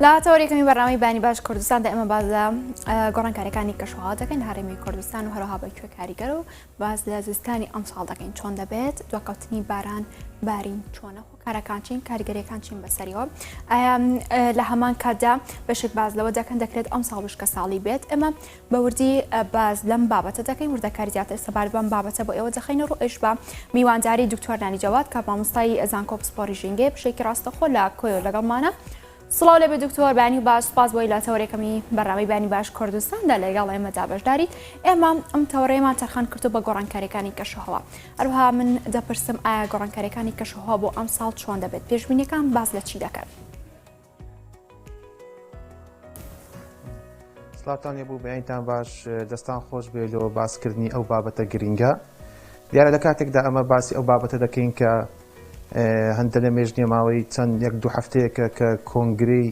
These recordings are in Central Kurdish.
لە تەوەری یەکەمی بەرنامەی بانی باش کوردستاندا ئێمە باس لە گۆڕانکاریەکانی کەشوهەوا دەکەین لە هەرێمی کوردستان و هەروەها بە کوێ کاریگەر و باس لە زستانی ئەمساڵ دەکەین چۆن دەبێت دواکەوتنی باران بارین چۆنە هۆکارەکان چین کاریگەریەکان چین بەسەریەوە ئایا لە هەمان کاتدا بەشێک باز لەوە دەکەن دەکرێت ئەم ساڵ وشکە ساڵی بێت ئێمە بە وردی باس لەم بابەتە دەکەین، وردەکاری زیاتر سەبارەت بەم بابەتە بۆ ئێوە دەخەینە ڕوو، ئەویش بە میوانداری دکتۆر نانی جەواد کە مامۆستای زانکۆ پسپۆڕی ژینگەیە، بەشێکی ڕاستەخۆ لە کۆیۆ لەگەڵمانە. سڵاو لێبێ دکتۆر، بەیانی باش، سوپاس بۆی لە تەوەرێکەمی بەرنامەی بەیانی باش کوردستاندا لەگەڵ ئێمەدا بەشداریت. ئێمە ئەم تەوەرەیەمان تەرخان کردو بە گۆڕانکاریەکانی کەشوهەوا. هەروەها من دەپرسم ئایا گۆڕانکاریەکانی کەشوهەوا بۆ ئەمساڵ چۆن دەبێت؟ پێشبینیەکان باس لە چی دەکەن؟ سڵاوتان لێبوو بەیانتان باش دەستان خۆش بێ لۆ باسکردنی ئەو بابەتە گرنگە دیارە لە کاتێکدا ئەمە باسی ئەو بابەتە دەکەین کە هەندە لە مێژ نیە ماوەی چەند یەک دوو هەفتەیەکە کە کۆنگرەی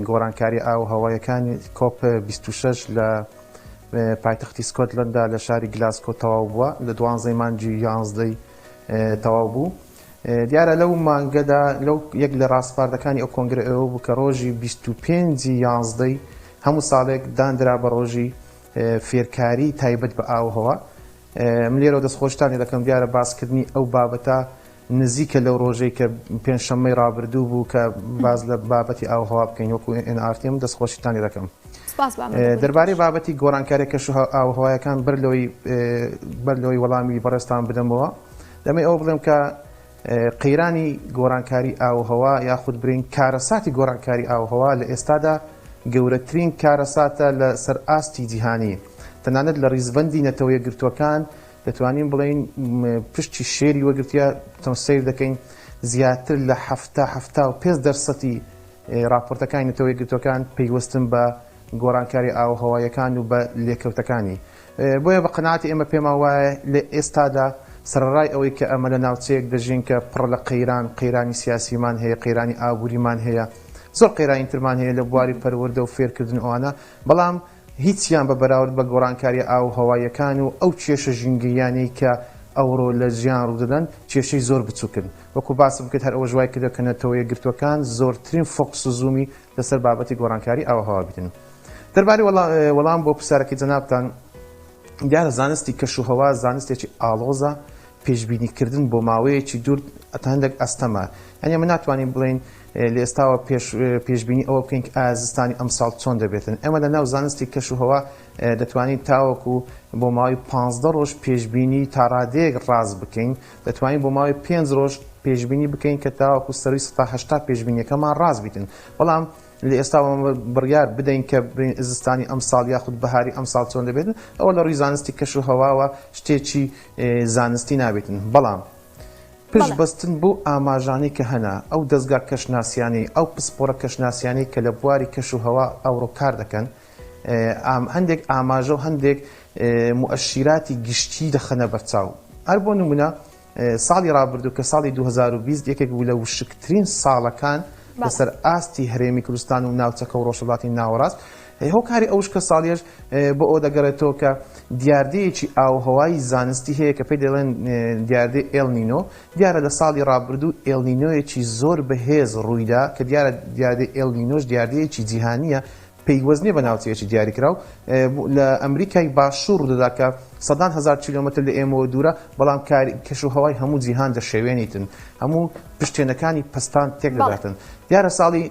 گۆڕانکاری ئاو هەوایەکانی COP 26 لە پایتەختی سکۆتلەندا لە شاری گلاسکۆ تەواو بووە لە دوانزەی مانگی یانزدەی تەواو بوو. دیارە لەو مانگەدا لەو یەک لە ڕاسپاردەکانی ئەو کۆنگرە ئەوە بوو کە ڕۆژی 25 یانزدەی هەموو ساڵێک داندرا بە ڕۆژی فێرکاری تایبەت بە ئاوهەوا. من لێرەوە دەستخۆشتان لێ دەکەم دیارە باسکردنی ئەو بابەتە نزیکە لەو ڕۆژەی کە پێنجشەممەی ڕابردوو بوو کە باس لە بابەتی ئاوهەوا بکەین وەکو NRT من دەستخۆشیتان لێ دەکەم. دەربارەی بابەتی گۆڕانکاری کەش و ئاوهەوایەکان بەر لەوەی بەر لەوەی وەڵامی بەڕێزتان بدەمەوە دەمەوێت ئەوە بڵێم کە قەیرانی گۆڕانکاری ئاوهەوا یاخود برین کارەساتی گۆڕانکاری ئاوهەوا لە ئێستادا گەورەترین کارەساتە لە سەر ئاستی جیهانی تەنانەت لە ڕیزبەندی نەتەوە یەکگرتووەکان دەتوانین بڵێین پشتی شێری وەگرتیە سەیر دەکەین زیاتر لە 70 75 دەرسەتی ڕاپۆرتەکانی نەتەوە یەکگرتووەکان پەیوەستن بە گۆڕانکاری ئاووهەواییەکان و بە لێکەوتەکانی. بۆیە بە قەناعەتی ئێمە پێمان وایە لە ئێستادا سەرەڕای ئەوەی کە ئەمە لە ناوچەیەک دەژین کە پڕە لە قەیران، قەیرانی سیاسیمان هەیە، قەیرانی ئابووریمان هەیە، زۆر قەیرانی ترمان هەیە لە بواری پەروەردە و فێرکردن و ئەوانە، بەڵام هیچیان بە بەراورد بە گۆڕانکارییە ئاووهەواییەکان و ئەو کێشە ژینگەییانەی کە ئەوڕۆ لە ژیان ڕوودەدەن، کێشەی زۆر بچووکن. وەکو باسم کرد هەر ئەوەش وای کردووە کە نەتەوە یەکگرتووەکان زۆرترین فۆکس و زوومی لەسەر بابەتی گۆڕانکاری ئاووهەوا بیتن. دەربارەی وەڵام بۆ پرسیارەکەی جەنابتان، دیارە زانستی کەش و هەوا زانستێکی ئاڵۆزە، پێشبینی کردن بۆ ماوەیەکی دوور تا هەندێک ئەستەمە. یانی ئێمە ناتوانین بڵێین لە ئێستاوە پێش پێشبینی ئەوە بکەین کە ئایا زستانی ئەمساڵ چۆن دەبێتن. ئێمە لە ناو زانستی کەش و هەوا دەتوانین تاوەکو بۆ ماوەی 15 ڕۆژ پێشبینی تا ڕادەیەک ڕاست بکەین. دەتوانین بۆ ماوەی پێنج ڕۆژ پێشبینی بکەین کە تاوەکو سەرووی 80% پێشبینیەکەمان ڕاست بیتن. بەڵام لە ئێستاوە بڕیار بدەین کە زستانی ئەمساڵ یاخود بەهاری ئەمساڵ چۆن دەبێت، ئەوە لە ڕووی زانستی کەش و هەواوە شتێکی زانستی نابێتن. بەڵام پشت بەستن بەو ئاماژانەی کە هەنە، ئەو دەزگا کەشناسیانەی، ئەو پسپۆڕە کەشناسیانەی کە لە بواری کەش و هەوا ئەوڕۆ کار دەکەن، هەندێک ئاماژە و هەندێک موئەشیراتی گشتی دەخەنە بەرچاو. هەر بۆ نمونە ساڵی ڕابردوو کە ساڵی 2020 یەکێک بوو لە وشکترین ساڵەکان لەسەر ئاستی هەرێمی کوردستان و ناوچەکە و ڕۆژهەڵاتی ناوەڕاست، هۆکاری ئەو وشکە ساڵیەش بۆ ئەوە دەگەڕێتەوە کە دیاردەیەکی ئاووهەوای زانستی هەیە کە پێی دەڵێن دیاردەی ئێل نینۆ. دیارە لە ساڵی ڕابردوو ئێل نینۆیەکی زۆر بەهێز ڕوویدا کە دیارە دیاردەی ئێل نینۆش دیاردەیەکی جیهانییە پەیوەست نییە بە ناوچەیەکی دیاریکراو لە ئەمریکای باشوور ڕوودەدا کە سەدان هەزار کیلۆمەتر لە ئێمەوە دوورە، بەڵام کاری کەشوهەوای هەموو جیهان دەشێوێنیتن، هەموو پشتێنەکانی پەستان تێک دەداتن. دیارە ساڵی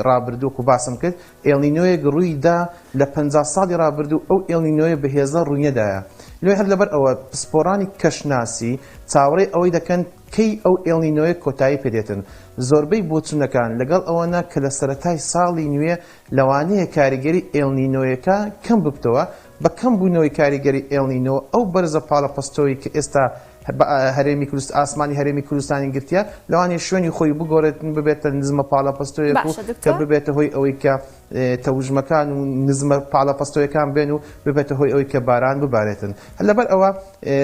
ڕابردوو وەکو باسم کرد ئێلنینۆیەک ڕووی دا لە 50 ساڵی ڕابردوو ئەو ئێلنینۆیە بەهێزە ڕووی نەدایە. لۆیە هەر لەبەر ئەوە پسپۆڕانی کەشناسی چاوەڕێی ئەوەی دەکەن کەی ئەو ئێلنینۆیە کۆتایی پێدێتن؟ زۆربەی بۆچوونەکان لەگەڵ ئەوەنا کە لە سەرەتای ساڵی نوێ لەوانەیە کاریگەری ئێلنینۆیەکە کەم ببتەوە، بە کەم بوونەوەی کاریگەری ئێلنینۆ ئەو بەرزە پاڵەپەستۆی کە ئێستا هەرێمی کوردست ئاسمانی هەرێمی کوردستانی گرتیە لەوانەیە شوێنی خۆی بگۆڕێت ببێتە نزمە پاڵەپەستۆیەک و کە ببێتە هۆی ئەوەی کە تەوژمەکان و نزمە پاڵەپەستۆیەکان بێن و ببێتە هۆی ئەوەی کە باران ببارێتن. هەر لەبەر ئەوە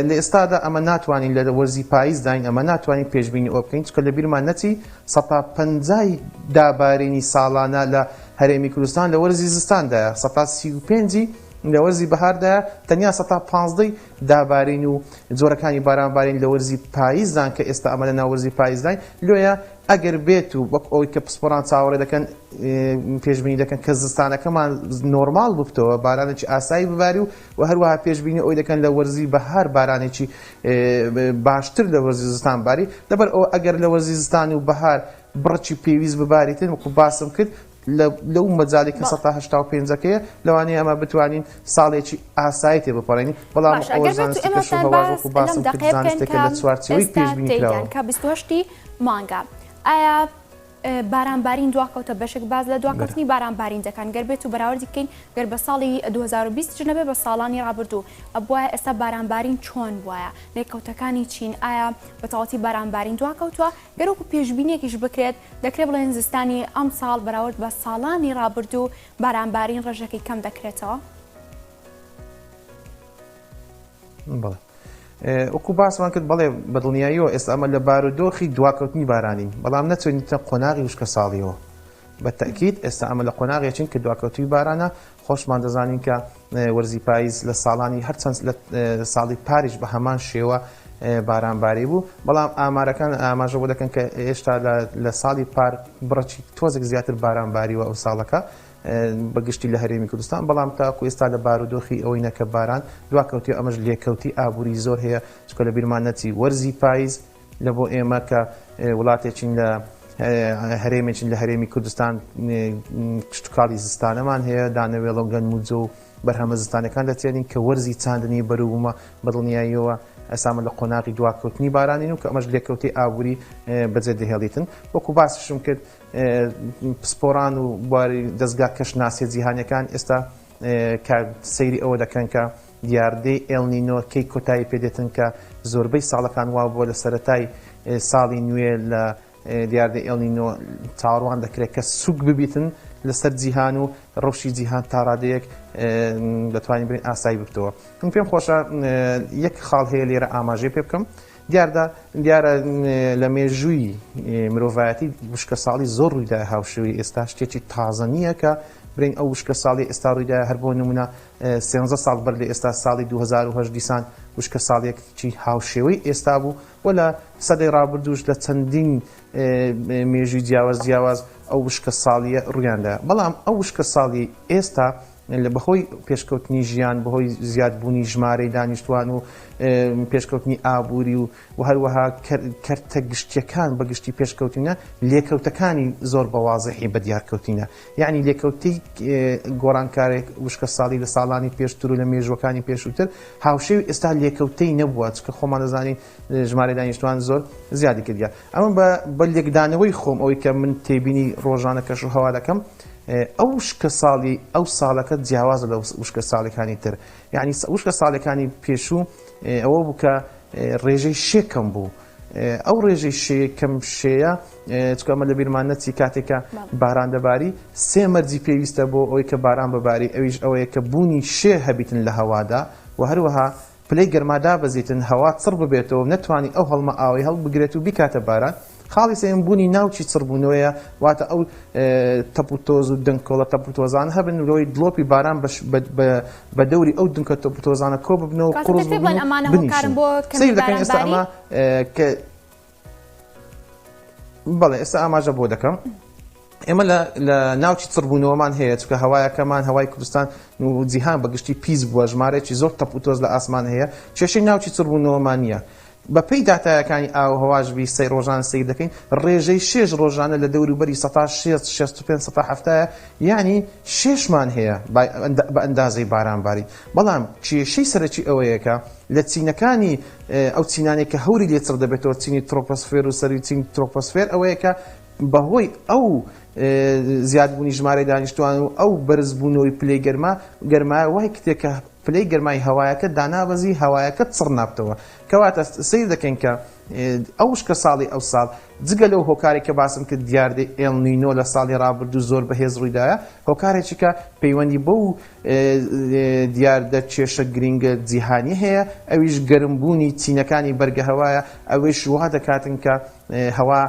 لە ئێستادا ئەمە ناتوانین لە وەرزی پاییزداین ئەمە ناتوانین پێشبینی ئەوە بکەین چونکە لەبیرمان نەچی سەتا پەنجای دابارینی ساڵانە لە هەرێمی کوردستان لە وەرزی زستاندایە سەتا 35ی لە وەرزی بەهاردایە تەنیا سەتا پانزدەی دابارین و جۆرەکانی بارانبارین لە وەرزی پاییزدان کە ئێستا ئەمە لە ناو وەرزی پاییزداین لۆیە. ئەگەر بێت و وەک ئەوەی کە پسپۆران چاوەڕێ دەکەن پێشبینی دەکەن کە زستانەکەمان نۆرماڵ ببتەوە بارانێکی ئاسایی بباری و و هەروەها پێشبینی ئەوی دەکەن لە وەرزی بەهار بارانێکی باشتر لە وەرزی زستان باری لەبەر ئەوە ئەگەر لە وەرزی زستان و بەهار بڕەکی پێویست بباریتن وەکو باسم کرد لەو مەجالی کە 185ەکەیە لەوانەیە ئەمە بتوانین ساڵێکی ئاسایی تێ بپەڕێنین بەڵام ئەوە زانستی کەشوهەواش وەکو باسم کرد زانستێکە لە چوارچێوەی پێشبینی کراوە. کە 28 ی مانگە ئایا باران بارین دواکەوتە بەشێک باس لە دواکەوتنی باران بارین دەکەن گەر بێت و بەراوردی بکەین گەر بە ساڵی 2020 نەبێ بە ساڵانی ڕابردوو ئەبوایە ئێستا باران بارین چۆن بوایە لێکەوتەکانی چین ئایا بە تەواوەتی باران بارین دواکەوتووە گەر وەکو پێشبینیەکیش بکرێت دەکرێت بڵێن زستانی ئەمساڵ بەراورد بە ساڵانی ڕابردوو باران بارین ڕێژەکەی کەم دەکرێتەوە؟ بەڵێ وەکو باسمان کرد بەڵێ بەدڵنیاییەوە ئێستا ئەمە لە بارودۆخی دواکەوتنی بارانین بەڵام نەچوینتە قۆناغی وشکە ساڵیەوە بە تەکیید ئێستا ئەمە لە قۆناغێکین کە دواکەوتوی بارانە خۆشمان دەزانین کە وەرزی پاییز لە ساڵانی هەرچەند لە ساڵی پاریش بە هەمان شێوە بارانباری بوو بەڵام ئامارەکان ئاماژە بۆ دەکەن کە هێشتا لە ساڵی پار بڕەکی تۆزێک زیاتر بارانباریوە ئەو ساڵەکە بە گشتی لە هەرێمی کوردستان بەڵام تاکو ئێستا لە بارودۆخی ئەوەی نەکە باران دواکەوتی ئەمەش لێکەوتی ئابووری زۆر هەیە چکە لە بیرمان نەچی وەرزی پاییز لە بۆ ئێمە کە وڵاتێکین لە هەرێمێکین لە هەرێمی کوردستان کشتتوکاڵی زستانەمان هەیە دانەوێڵە و گەنم و جۆ و بەرهەمە زستانەکان دەچێنین کە وەرزی چاندنی بەروبوومە بەدڵنیاییەوە ئەسامە لە قۆناغی دواکەوتنی بارانین و کە ئەمەش لێکەوتەی ئابووری بەجێ دەهێڵیتن وەکو باسیشم کرد پسپۆران و بواری دەستگا کەشناسیە جیهانیەکان ئێستا کە سەیری ئەوە دەکەن کە دیاردەی ئێلنینۆ کەی کۆتایی پێدێتن کە زۆربەی ساڵەکان وا بووە لە سەرەتای ساڵی نوێ لە دیاردەی ئێلنینۆ چاوەڕوان دەکرێت کە سوک ببیتن لەسەر جیهان و ڕەوشی جیهان تاڕادەیەک دەتوانین برین ئاسایی ببتەوە. من پێم خۆشە یەک خاڵ هەیە لێرە ئاماژەی پێ بکەم دیاردا دیارە لە مێژووی مرۆڤایەتی وشکە ساڵی زۆر ڕوویدا هاوشێوەی ئێستا شتێکی تازە نییە کە برین ئەو وشکە ساڵی ئێستا ڕوویدا هەر بۆ نمونە سێنزە ساڵ بەر لە ئێستا ساڵی 2010 دیسان وشکە ساڵێکی هاوشێوەی ئێستا بوو و لە سەدەی ڕابردووش لە چەندین مێژووی جیاواز جیاواز ئەو وشکە ساڵیە ڕوویاندا بەڵام ئەو وشکە ساڵی ئێستا بەهۆی پێشکەوتنی ژیان، بەهۆی زیادبوونی ژمارەی دانیشتوان و پێشکەوتنی ئابووری و و هەروەها کەرتە گشتیەکان بە گشتی پێشکەوتینە، لێکەوتەکانی زۆر بە وازحی بەدیار کەوتینە. یەعنی لێکەوتەی گۆڕانکارێک وشکەساڵی لە ساڵانی پێشتر و لە مێژووەکانی پێشووتر هاوشێوی ئێستا لێکەوتەی نەبووە، چونکە خۆمان دەزانین ژمارەی دانیشتوان زۆر زیادی کردیە. ئەمە بە لێکدانەوەی خۆم ئەوەی کە من تێبینی ڕۆژانە کەش و هەوا دەکەم ئەو وشکە ساڵی ئەو ساڵەکە جیاوازە لە وشکە ساڵەکانی تر یعنی وشکە ساڵەکانی پێشوو ئەوە بوو کە ڕێژەی شێ کەم بوو ئەو ڕێژەی شێ کەم شێیە چکە ئەمە لە بیرمان نەچی کاتێکە باران دەباری سێ مەرجی پێویستە بۆ ئەوەی کە باران بباری ئەویش ئەوەیە کە بوونی شێ هەبیتن لە هەوادا و هەروەها پلەی گەرما دابەزیتن، هەوا چڕ ببێتەوە و نەتوانی ئەو هەڵمە ئاوەی هەڵبگرێت و بیکاتە باران. خاڵی سێیەم بوونی ناوکی چڕبوونەوەیە، واتە ئەو تەپ و تۆز و دەنکۆڵە تەپ و تۆزانە هەبن لەوەی دڵۆپی باران بە دەوری ئەو دنکە تەپ و تۆزانە کۆ ببنەوە و کاتێک قوڕس دەکرێت ببن بڵێن و ئەمانە هۆکارن بنیشن. بۆ کەمی سەیر دەکەین باران ئێستا بارین؟ ئەمە کە بەڵێ ئێستا ئاماژە بۆ دەکەم. ئێمە لە ناوچی چڕبوونەوەمان هەیە چونکە هەوایەکەمان هەوای کوردستان و جیهان بە گشتی پیس بووە ژمارەیەکی زۆر تەپ و تۆز لە ئاسمان هەیە کێشەی ناوچی چڕبوونەوەمان نییە بەپێی داتایەکانی ئاوهەواش بی سەی ڕۆژان سەیر دەکەین ڕێژەی شێش ڕۆژانە لە دەوروبەری سەتا شێست شێست و پێنج سەتا حەفتایە یعنی شێشمان هەیە بە ئەندازەی باران بارین بەڵام کێشەی سەرەکی ئەوەیە کە لە چینەکانی ئەو چینانێک کە هەوری لێ چڕ دەبێتەوە چینی ترۆپۆسفێر و سەروی چینی ترۆپۆسفێر ئەوەیە کە بەهۆی ئەو زیادبوونی ژمارەی دانیشتوان و ئەو بەرزبوونەوەی پلەی گەرما گەرمایە وای کتێ کە پلەی گەرمای هەوایەکە دانابەزی هەوایەکە چڕ نابتەوە کەواتە سەیر دەکەین کە ئەو وشکە ساڵی ئەو ساڵ جگە لەو هۆکارێک کە باسم کرد دیاردەی ئێل نینۆ لە ساڵی ڕابردوو زۆر بەهێز ڕوویدایە هۆکارێکی کە پەیوەندی بەو دیاردە کێشە گرینگە جیهانی هەیە ئەویش گەرمبوونی چینەکانی بەرگەهەوایە ئەوەیش وا دەکاتن کە هەوا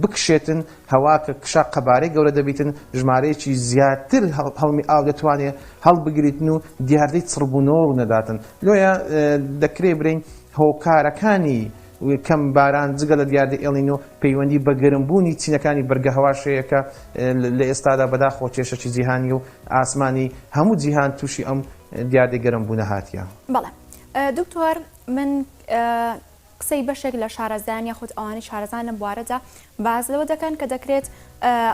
بکشێتن، هەوا کە کشا قەبارەی گەورە دەبیتن، ژمارەیەکی زیاتر هەڵمی ئاو دەتوانێ هەڵبگریتن و دیاردەی چڕبوونەوە ڕوونەداتن. لۆیە دەکرێ برێین هۆکارەکانی کەم باران جگە لە دیاردەی ئێڵنینۆ پەیوەندی بە گەرمبوونی چینەکانی بەرگەهەواش هەیە کە لە ئێستادا بەداخەوە کێشەکی جیهانییە و ئاسمانی هەموو جیهان تووشی ئەم دیاردەی گەرمبوونە هاتیە. بەڵێ دکتۆر من قسەی بەشێک لە شارەزایان یاخود ئەوانەی شارەزان لەم بوارەدا باس لەوە دەکەن کە دەکرێت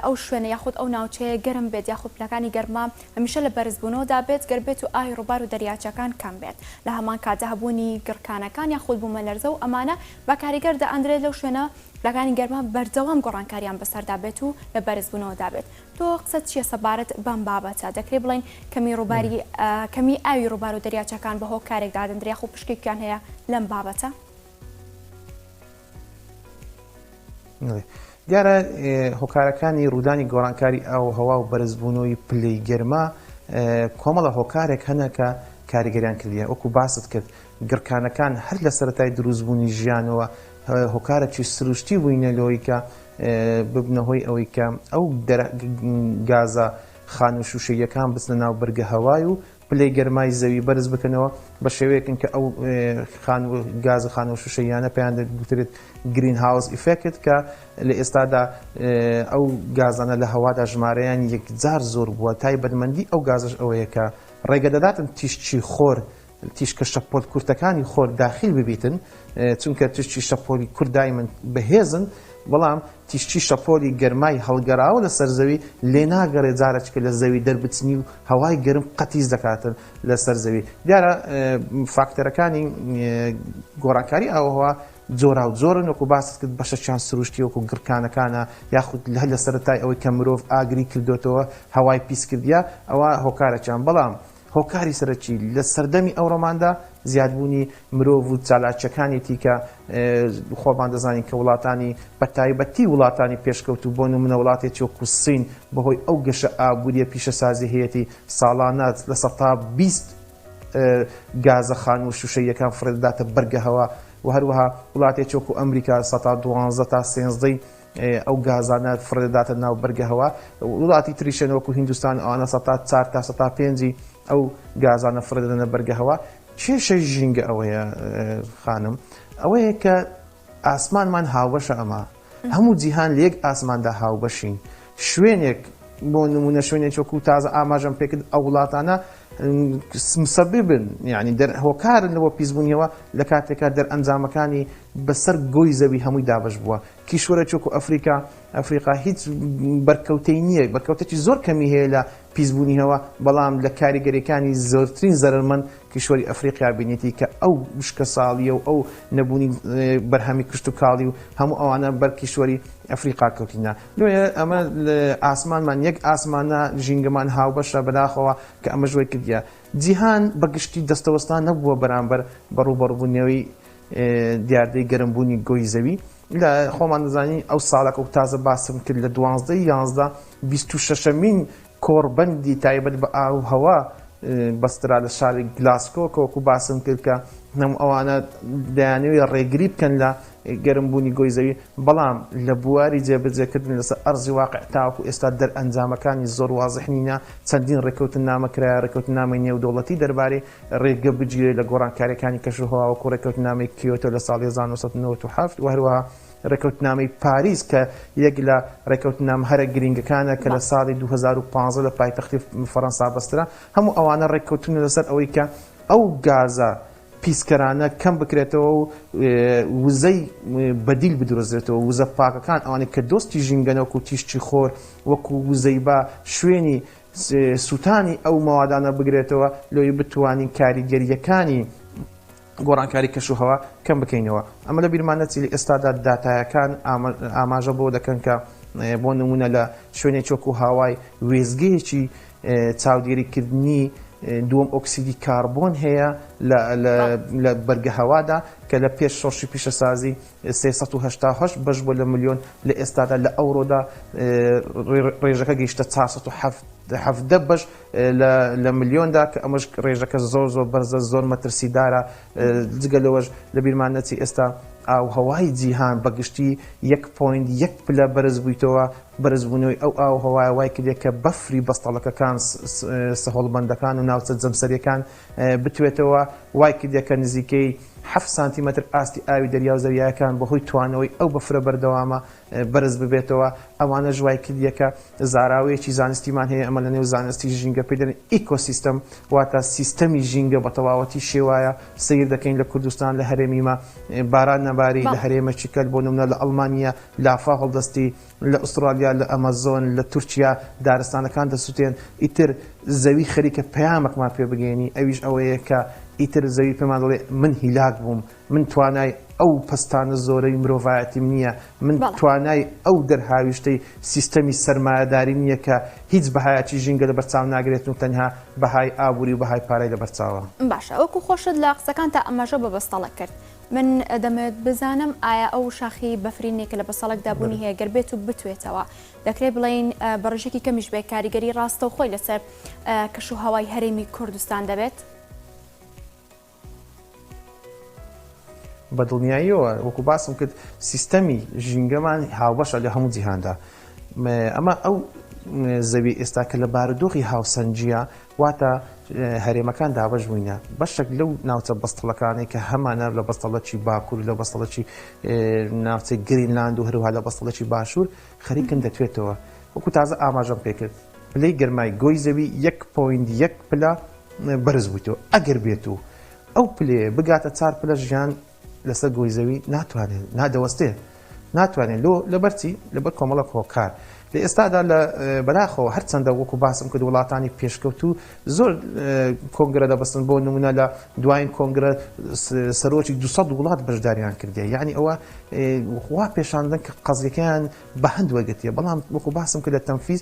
ئەو شوێنە یاخود ئەو ناوچەیە گەرم بێت یاخود پلەکانی گەرما هەمیشە لە بەرزبوونەوەدا بێت گەر بێت و ئاوی ڕووبار و دەریاچەکان کەم بێت لە هەمان کاتدا هەبوونی گڕکانەکان یاخود بوومەلەرزە و ئەمانە بە کاریگەر دەئەندرێت لەو شوێنە پلەکانی گەرما بەردەوام گۆڕانکاریان بەسەردا بێت و لە بەرزبوونەوەدا بێت تۆ قسەت چییە سەبارەت بەم بابەتە؟ دەکرێت بڵێین کەمی ڕووباری کەمی ئاوی ڕووبار و دەریاچەکان بە هۆکارێک دادەندرێ یاخود پشکێکیان هەیە لەم بابەتە؟ دیارە هۆکارەکانی ڕوودانی گۆڕانکاری ئاووهەوا و بەرزبوونەوەی پلەی گەرما کۆمەڵە هۆکارێک هەنە کە کاریگەریان کردیە وەکو باست کرد گڕکانەکان هەر لە سەرەتای دروستبوونی ژیانەوە هۆکارێکی سروشتی بووینە لەوەی کە ببنە هۆی ئەوەی کە ئەو گازە خانوو شووشەییەکان بچنە ناو بەرگە هەوای و پلەی گەرمای زەوی بەرز بکەنەوە بە شێوەیەکن کە ئەو خانوو گازە خانوو شووشەییانە پێیان دەگوترێت greenhouse effect کە لە ئێستادا ئەو گازانە لە هەوادا ژمارەیان یەکجار زۆر بووە تایبەتمەندی ئەو گازەش ئەوەیە کە ڕێگە دەداتن تیشکی خۆر تیشکە شەپۆل کورتەکانی خۆر داخیل ببیتن، چونکە تیشکی شەپۆلی کورت دایمەن بەهێزن، بەڵام تیشکی شەپۆلی گەرمای هەڵگەراوە لەسەر زەوی لێناگەڕێ جارەچکە لە زەوی دەربچنی و هەوای گەرم قەتیس دەکاتن لەسەر زەوی. دیارە فاکتەرەکانی گۆڕانکاری ئاووهەوا جۆراوجۆرن وەکو باست کرد بەشەکیان سروشتی وەکو گڕکانەکانە یاخود هەر لە سەرەتای ئەوەی کە مرۆڤ ئاگری کردۆتەوە هەوای پیس کردیە ئەوە هۆکارەکیان بەڵام هۆکاری سەرەکی لە سەردەمی ئەوڕۆماندا زیادبوونی مرۆڤ و چالاکییەکانیەتی کە خۆمان دەزانین کە وڵاتانی بەتایبەتی وڵاتانی پێشکەوتوو بۆ نمونە وڵاتێکی وەکو سین بەهۆی ئەو گەشە ئابووریە پیشەسازی هەیەتی ساڵانە 20% گازە خانوو شوشەییەکان فڕێدەداتە بەرگە هەوا و هەروەها وڵاتێکی وەکو ئەمریکا 12% تا 13 ئەو گازانە فڕێدەداتە ناو بەرگە هەوا، وڵاتی تریش هەن وەکو هیندستان ئەوانە 4% تا 5% ی ئەو گازانە فڕێدەدەنە بەرگە هەوا. کێشەی ژینگە ئەوەیە خانم، ئەوەیە کە ئاسمانمان هاوبەشە ئەمە هەموو جیهان لە یەک ئاسماندا هاوبەشین. شوێنێک بۆ نمونە شوێنێک وەکو تازە ئاماژەم پێکرد ئەو وڵاتانە مسببن یعنی دەر هۆکارن لەوە پیسبوونیەوە لە کاتێکا دەرئەنجامەکانی بەسەر گۆی زەوی هەمووی دابەش بووە. کیشوەرێکی وەکو ئەفریکا، ئەفریقا هیچ بەرکەوتەی نییە، بەرکەوتەکی زۆر کەمی هەیە لە پیسبوونی هەوا، بەڵام لە کاریگەریەکانی زۆرترین زەرەرمەند کیشوەری ئەفریقیا بینیتی کە ئەو وشکەساڵییە و ئەو نەبوونی بەرهەمی کشتوکاڵی و هەموو ئەوانە بەر کیشوەری ئەفریقا کەوتینە. لۆیە ئەمە ئاسمانمان یەک ئاسمانە، ژینگەمان هاوبەشە، بەداخەوە کە ئەمەش وای کردیە جیهان بە گشتی دەستەوەستان نەبووە بەرامبەر بە ڕووبەڕووبوونەوەی دیاردەی گەرمبوونی گۆی زەوی. لە خۆمان دەزانین ئەو ساڵە کە تازە باسم کرد لە 12 یانزدە 26مین کۆڕبەندی تایبەت بە ئاو هەوا بەسترا لە شاری گلاسکۆ کە وەکو باسم کرد کە هەموو ئەوانە دەیانەوێت ڕێگری بکەن لە گەرمبوونی گۆی زەوی بەڵام لە بواری جێبەجێکردن لەسەر ئەرزی واقع تاوەکو ئێستا دەرئەنجامەکانی زۆر وازح نینە چەندین ڕێککەوتننامە کرایە ڕێککەوتننامەی نێودەوڵەتی دەربارەی ڕێگە بگیرێت لە گۆڕانکارییەکانی کەشوهەوا وەکو ڕێککەوتننامەی کیۆتۆ لە ساڵی 1997 و هەروەها ڕێککەوتننامەی پاریس کە یەک لە ڕێککەوتننامە هەرە گرینگەکانە کە لە ساڵی 2015 لە پایتەختی فەرەنسا بەسترا هەموو ئەوانە ڕێککەوتن لەسەر ئەوەی کە ئەو گازە پیسکەرانە کەم بکرێتەوە و وزەی بەدیل بدرۆزرێتەوە وزە پاکەکان ئەوانەی کە دۆستی ژینگەن وەکو تیشکی خۆر وەکو وزەی با شوێنی سووتانی ئەو مەوادانە بگرێتەوە لۆی بتوانین کاریگەرییەکانی گۆڕانکاری کەشوهەوا کەم بکەینەوە. ئەمە لە بیرمان نەچی لە ئێستادا داتایەکان ئاماژە بەوە دەکەن کە بۆ نموونە لە شوێنێکی وەکو هاوای وێستگەیەکی چاودێریکردنی دووەم ئۆکسیدی کاربۆن هەیە لە بەرگەهەوادا کە لە پێش شۆڕشی پیشەسازی 388 بەش بووە لە ملیۆن، لە ئێستادا لە ئەوڕۆدا ڕێژەکە گەیشتە 417 بەش لە ملیۆندا کە ئەمەش ڕێژەکە زۆر زۆر بەرزە زۆر مەترسیدارە جگە لەوەش لە بیرمان نەچی ئێستا ئاوهەوای جیهان بە گشتی 1.1 پلە بەرز بوویتەوە بەرزبوونەوەی ئەو ئاووهەوایە وای کردیە کە بەفری بەستەڵەکەکان، سەهۆڵبەندەکان و ناوچە جەمسەرییەکان بتوێتەوە، وای کردیە کە نزیکەی حەفت سانتیمەتر ئاستی ئاوی دەریا و زەریایەکان بەهۆی توانەوەی ئەو بەفرە بەردەوامە بەرز ببێتەوە، ئەوانەش وای کردیە کە زاراوەیەکی زانستیمان هەیە ئەمە لەنێو زانستی ژینگە پێی دەلێن ئیکۆسیستەم واتە سیستەمی ژینگە بەتەواوەتی شێوایە، سەیر دەکەین لە کوردستان لە هەرێمی مە باران نەباری لە هەرێمەکی کەل بۆ نمونە لە ئەڵمانیا لافاو هەڵدەستی لە ئوسترالیا، لە ئەمەزۆن، لە تورکیا دارستانەکان دەسوتێن، ئیتر زەوی خەریکە پەیامەکمان پێ بگەیەنی، ئەویش ئەوەیە کە ئیتر زەوی پێمان دەڵێ من هیلاک بووم، من توانای ئەو پەستانە زۆرەی مرۆڤایەتیم نییە، من توانای ئەو دەرهاویشتەی سیستەمی سەرمایەداریم نییە کە هیچ بەهایەکی ژینگە لەبەرچاو ناگرێت و تەنها بەهای ئابووری و بەهای پارەی لەبەرچاوە. باشە وەکو خۆشت لە قسەکانتا ئاماژە بە بەستەڵەک کرد، من دەمەوێت بزانم ئایا ئەو شاخی بەفرینەی کە لە بەسەڵکدا بوونی هەیە گەر بێت و بتوێتەوە دەکرێت بڵێین بە ڕێژەکی کەمیش بێت کاریگەری ڕاستەوخۆی لەسەر کەش و هەوای هەرێمی کوردستان دەبێت؟ بە دڵنیاییەوە وەکو باسم کرد سیستەمی ژینگەمان هاوبەشە لە هەموو جیهاندا ئەمە ئەو زەوی ئێستا کە لە بارودۆخی هاوسەنگیە واتە هەرێمەکان دابەش بووینە، بەشێک لەو ناوچە بەستەڵەکانەی کە هەمانە لە بەستەڵەکی باکوور لە بەستەڵەکی ناوچەی گرینلاند و هەروەها لە بەستەڵەکی باشوور خەریکن دەتوێتەوە. وەکو تازە ئاماژەم پێکرد پلەی گەرمای گۆی زەوی 1.1 پلە بەرز بوویتەوە ئەگەر بێت و ئەو پلەیە بگاتە چار پلە ژیان لەسەر گۆی زەوی ناتوانێت نادەوەستێ ناتوانێت لۆ لەبەرچی لەبەر کۆمەڵک هۆکار لە ئێستادا لە بەداخەوە هەرچەندە وەکو باسم کرد وڵاتانی پێشکەوتوو زۆر کۆنگرە دەبەستن بۆ نمونە لە دوایین کۆنگرە سەرۆکی 200 وڵات بەشداریان کردێ یعنی ئەوە وا پێشاندن کە قەزیەکەیان بە هەند وەرگتیە بەڵام وەکو باسم کرد لە تەنفیز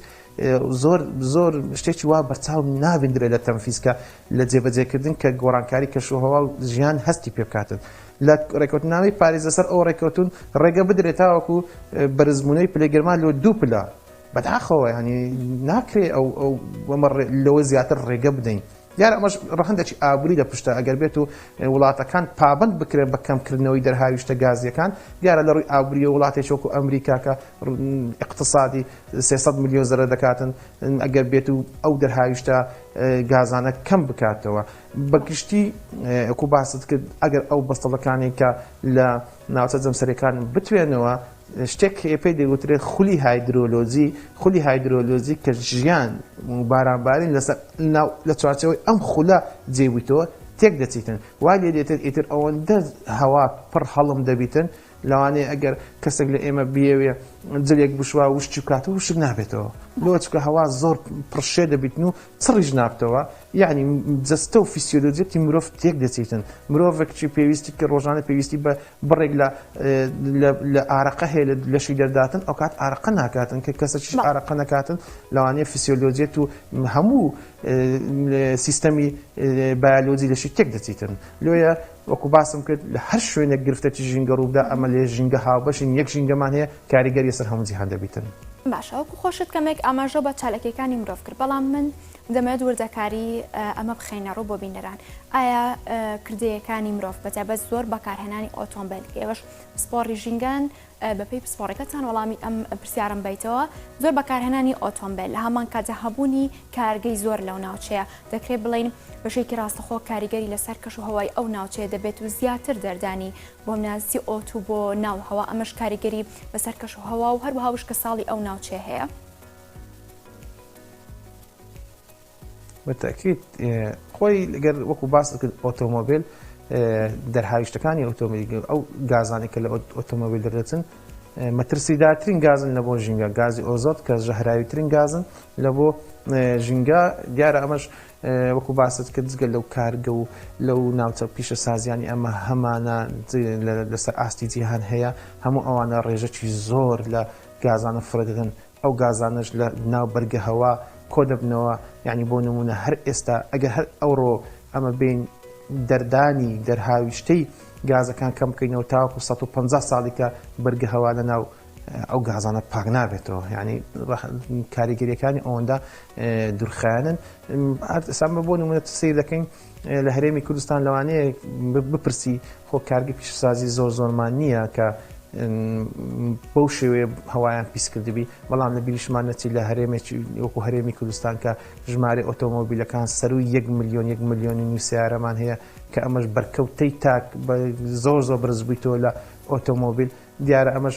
زۆر زۆر شتێکی وا بەرچاو نابیندرێت لە تەنفیز کە لە جێبەجێکردن کە گۆڕانکاری کەشوهەوا و ژیان هەستی پێ بکاتن. لە ڕێککەوتننامەی پاریس لەسەر ئەوە ڕێککەوتوون ڕێگە بدرێت تاوەکو بەرزبوونەوەی پلەی گەرما لۆ دوو پلە. بەداخەوە یانی ناکرێ ئەو ئەو لەوە زیاتر ڕێگە بدەین. دیارە ئەمەش ڕەهەندێکی ئابووری لە پشتە ئەگەر بێت و وڵاتەکان پابەند بکرێن بە کەمکردنەوەی دەرهاویشتە گازییەکان، دیارە لە ڕووی ئابوورییەوە وڵاتێکی وەکو ئەمریکا کە ئیقتسادی 300 ملیۆن زەرەر دەکاتن ئەگەر بێت و ئەو دەرهاویشتە گازانە کەم بکاتەوە. بە گشتی وەکو باست کرد ئەگەر ئەو بەستەڵەکانەی کە لە ناوچە جەمسەریەکان بتوێنەوە شتێک هەیە پێی دەگوترێت خولی هایدرۆلۆجی، خولی هایدرۆلۆجی کە ژیان و بارانبارین لەسەر ناو لە چوارچێوەی ئەم خولە جێ بوویتەوە تێک دەچیتن وای لێ دێتن ئیتر ئەوەندە هەوا پڕ هەڵم دەبیتن لەوانەیە ئەگەر کەسێک لە ئێمە بیەوێ جلێک بشوا وشکی بکاتەوە وشک نابێتەوە لۆ چونکە هەوا زۆر پڕشێ دەبیتن و چڕیش نابتەوە یەعنی جەستە و فیسیۆلۆجیەتی مرۆڤ تێک دەچیتن مرۆڤێک چی پێویستی کە ڕۆژانە پێویستی بە بڕێک لە لە ئارەقە هەیە لە لەشی دەرداتن ئەوکات ئارەقە ناکاتن کە کەسەکیش ئارەقە نەکاتن لەوانەیە فیسیۆلۆجیەت و هەموو سیستەمی بایۆلۆجی لەشی تێک دەچیتن لۆیە وەکو باسم کرد لە هەر شوێنێک گرفتەکی ژینگە ڕووبدا ئەمە لێ ژینگە هاوبەشین یەک ژینگەمان هەیە کاریگەری سەر هەموو جیهان دەبیتن. باشە وەکو خۆشت کەمێک ئاماژە بە چاالکیەکانی مرۆڤ کرد بەڵام من دەمەوێت وردەکاری ئەمە بخەینە ڕوو بۆ بینەران. ئایا کردەیەکانی مرۆڤ بەتایبەت زۆر بەکارهێنانی ئۆتۆمبێل کە ئێوەش پسپۆڕی ژینگەن بەپێی پسپۆڕەکەتان وەڵامی ئەم پرسیارم بەیتەوە زۆر بەکارهێنانی ئۆتۆمبێل لە هەمان کاتدا هەبوونی کارگەی زۆر لەو ناوچەیە دەکرێت بڵێین بەشێکی ڕاستەخۆ کاریگەری لەسەر کەش و هەوای ئەو ناوچەیە دەبێت و زیاتر دەردانی بۆ نازی ئۆتو بۆ ناو هەوا ئەمەش کاریگەری بەسەر کەش و هەوا و هەروەها وشکە ساڵی ئەو ناوچەیە هەیە. بەتەکید خۆی گەر وەکو باست کرد ئۆتۆمۆبیل دەرهاویشتەکانی ئۆتۆمبیل ئەو گازانەی کە لە ئۆتۆمۆبیل دەردەچن مەترسیدارترین گازن لە بۆ ژینگە گازی ئۆزۆت کە ژەهراویترین گازن لە بۆ ژینگە دیارە ئەمەش وەکو باست کرد جگە لەو کارگە و لەو ناوچە پیشەسازیانی ئەمە هەمانە لەسەر ئاستی جیهان هەیە هەموو ئەوانە ڕێژەکی زۆر لە گازانە فڕێ دەدەن ئەو گازانەش لە ناو بەرگە هەوا کۆ دەبنەوە، یانی بۆ نموونە هەر ئێستا ئەگەر هەر ئەوڕۆ ئەمە بێین دەردانی دەرهاویشتەی گازەکان کەم بکەینەوە تاوەکو 150 ساڵی کە بەرگە هەوا لە ناو ئەو گازانە پاک نابێتەوە یعنی کاریگەریەکانی ئەوەندە دوورخایەنن ئەسامە بۆ نمونە سیر دەکەین لە هەرێمی کوردستان لەوانەیە بپرسی خۆ کارگە پیشەسازی زۆر زۆرمان نییە کە بەو شێوەیە هەوایان پیس کردبی، بەڵام لە بیریشمان نەچی لە هەرێمێکی وەکو هەرێمی کوردستان کە ژمارەی ئۆتۆمۆبیلەکان سەرووی یەک ملیۆن، یەک ملیۆن و نیو سەیارەمان هەیە کە ئەمەش بەرکەوتەی تاک بە زۆر زۆر بەرز بوویتەوە لە ئۆتۆمۆبیل، دیارە ئەمەش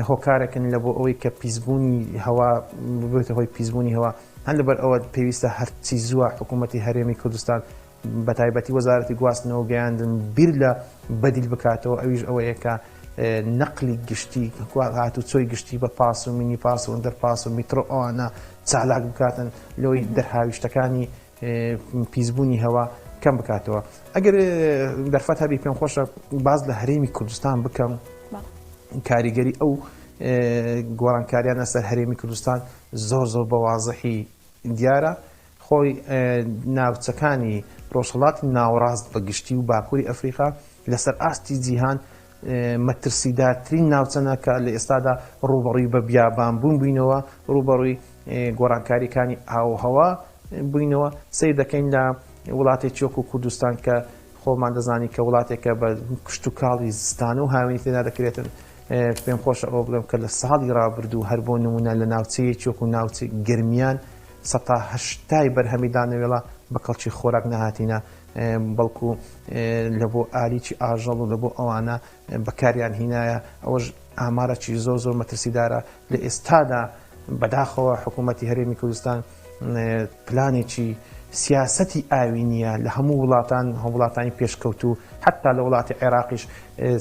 هۆکارێکن لە بۆ ئەوەی کە پیسبوونی هەوا ببێتە هۆی پیسبوونی هەوا، هەر لەبەر ئەوە پێویستە هەرچی زووە حکوومەتی هەرێمی کوردستان بەتایبەتی وەزارەتی گواستنەوە و گەیاندن بیر لە بەدیل بکاتەوە ئەویش ئەوەیە کە نەقلی گشتی هاتوچۆی گشتی بە پاس و مینی پاس و ئەندەر پاس و میترۆ ئەوانە چالاک بکاتن لەوەی دەرهاویشتەکانی پیسبوونی هەوا کەم بکاتەوە ئەگەر دەرفەت هەبی پێم خۆشە باز لە هەرێمی کوردستان بکەم کاریگەری ئەو گۆڕانکاریانە سەر هەرێمی کوردستان زۆر زۆر بە وازحی دیارە خۆی ناوچەکانی ڕۆژهەڵاتی ناوەڕاست بە گشتی و باکووری ئەفریقا لەسەر ئاستی جیهان مەترسیدارترین ناوچەنە کە لە ئێستادا ڕووبەڕووی بە بیابانبوون بووینەوە، ڕووبەڕووی گۆڕانکارییەکانی ئاووهەوا بووینەوە. سەیر دەکەین لە وڵاتێکی وەکوو کوردستان کە خۆمان دەزانین کە وڵاتێکە بە کشتوکاڵی زستانە و هاوینی تێدا دەکرێتن، پێم خۆشە ئەوە بڵێم کە لە ساڵی ڕابردوو هەر بۆ نموونە لە ناوچەیەکی وەکوو ناوچەی گەرمیان سەتا هەشتای بەرهەمی دانەوێڵە بە کەڵکی خۆراک نەهاتینە بەڵکو لە بۆ ئالیکی ئاژەڵ و لە بۆ ئەوانە بەکاریان هینایە ئەوەش ئامارەکی زۆر زۆر مەترسیدارە لە ئێستادا بەداخەوە حکوومەتی هەرێمی کوردستان پلانێکی سیاسەتی ئاوی نییە لە هەموو وڵاتان هەوڵاتانی پێشکەوتوو حتا لە وڵاتی عێراقیش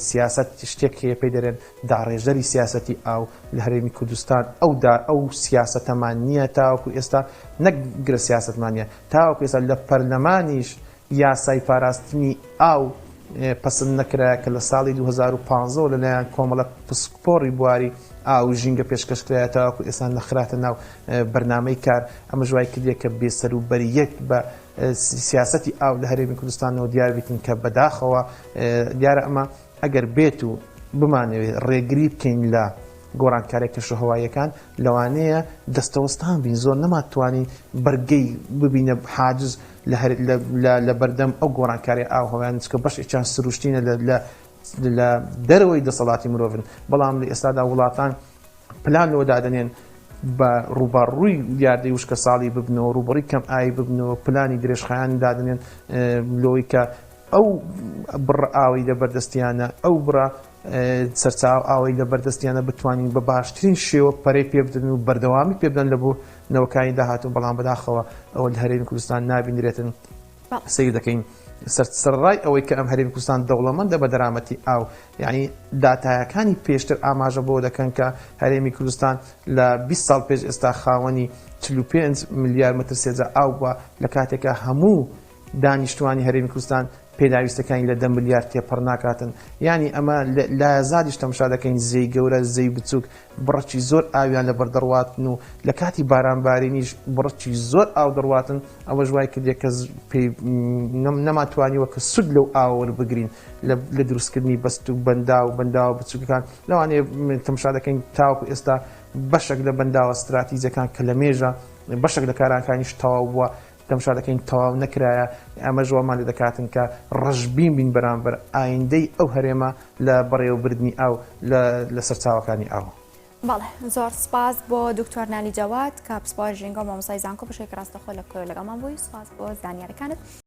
سیاست شتێک هەیە پێی دەرێن داڕێژەری سیاسەتی ئاو لە هەرێمی کوردستان ئەو دا ئەو سیاسەتەمان نییە تاوەکو ئێستا نەک گرە سیاسەتمان نییە تاوەکو ئێستا لە پەرلەمانیش یاسای پاراستنی ئاو پەسند نەکرایە کە لە ساڵی 2015 لەلایەن کۆمەڵە پسپۆڕی بواری ئاو و ژینگە پێشکەش کرایە تاوەکو ئێستا نەخراتە ناو بەرنامەی کار ئەمەش وای کردیە کە بێسەروبەرییەک بە سیاسەتی ئاو لە هەرێمی کوردستانەوە دیار بیتن کە بەداخەوە دیارە ئەمە ئەگەر بێت و بمانەوێت ڕێگری بکەین لە گۆڕانکاریە کەشوهەواییەکان لەوانەیە دەستەوەستان بین زۆر نەماتوانین بەرگەی ببینە حاجز لە بەردەم ئەو گۆڕانکاری ئاوهەوایان چکە بەشێکیان سروشتینە لە دەرەوەی دەسەڵاتی مرۆڤن بەڵام لە ئێستادا وڵاتان پلان لەوە دادەنێن بە ڕووبەڕووی دیاردەی وشکەساڵی ببنەوە ڕووبەڕووی کەم ئاوی ببنەوە پلانی درێژخایەن دادەنێن لەوەی کە ئەو بڕە ئاوەی لە بەردەستیانە، ئەو بڕە سەرچاوە ئاوەی لە بەردەستیانە بتوانین بە باشترین شێوە پەرەی پێ بدەن و بەردەوامی پێ بدەن لە بۆ نەوەکانی داهاتوو، بەڵام بەداخەوە ئەوە لە هەرێمی کوردستان نابینرێتن. سەیر دەکەین سەرڕای ئەوەی کە ئەم هەرێمی کوردستان دەوڵەمەندە بە دەرامەتی ئاو، یانی داتایەکانی پێشتر ئاماژە بەوە دەکەن کە هەرێمی کوردستان لە 20 ساڵ پێش ئێستا خاوەنی 45 ملیار مەتر سێجا ئاو بووە لە کاتێکا هەموو دانیشتوانی هەرێمی کوردستان پێداویستەکانی لە 10 ملیار تێپەڕ ناکاتن یانی ئەمە لایەزادیش تەمشا دەکەین زێی گەورە زێی بچووک بڕەکی زۆر ئاویان لەبەر دەڕواتن و لە کاتی بارانبارینیش بڕەکی زۆر ئاو دەڕواتن ئەوەش وای کردیە کە پێی نەماتوانیوە کە سوود لەو ئاوە وەربگرین لە دروستکردنی بەست و بەنداو و بەنداوە بچووکەکان لەوانەیە تەمشا دەکەین تاوەکو ئێستا بەشێک لە بەنداوە ستراتیجەکان کە لە مێژە بەشێک لە کارانکانیش تەواو بووە تەمشا دەکەین تەواو نەکرایە، ئەمەش وامان لێ دەکاتن کە ڕەشبین بین بەرامبەر ئایندەی ئەو هەرێمە لە بەڕێوەبردنی ئاو لە سەرچاوەکانی ئاو. بەڵێ زۆر سپاس بۆ دکتۆر نالی جەواد کە پسپۆری ژینگە و مامۆستای زانکۆ بەشێکی ڕاستەخۆ لە کۆیە لەگەڵمان بووی سپاس بۆ زانیارەکانت.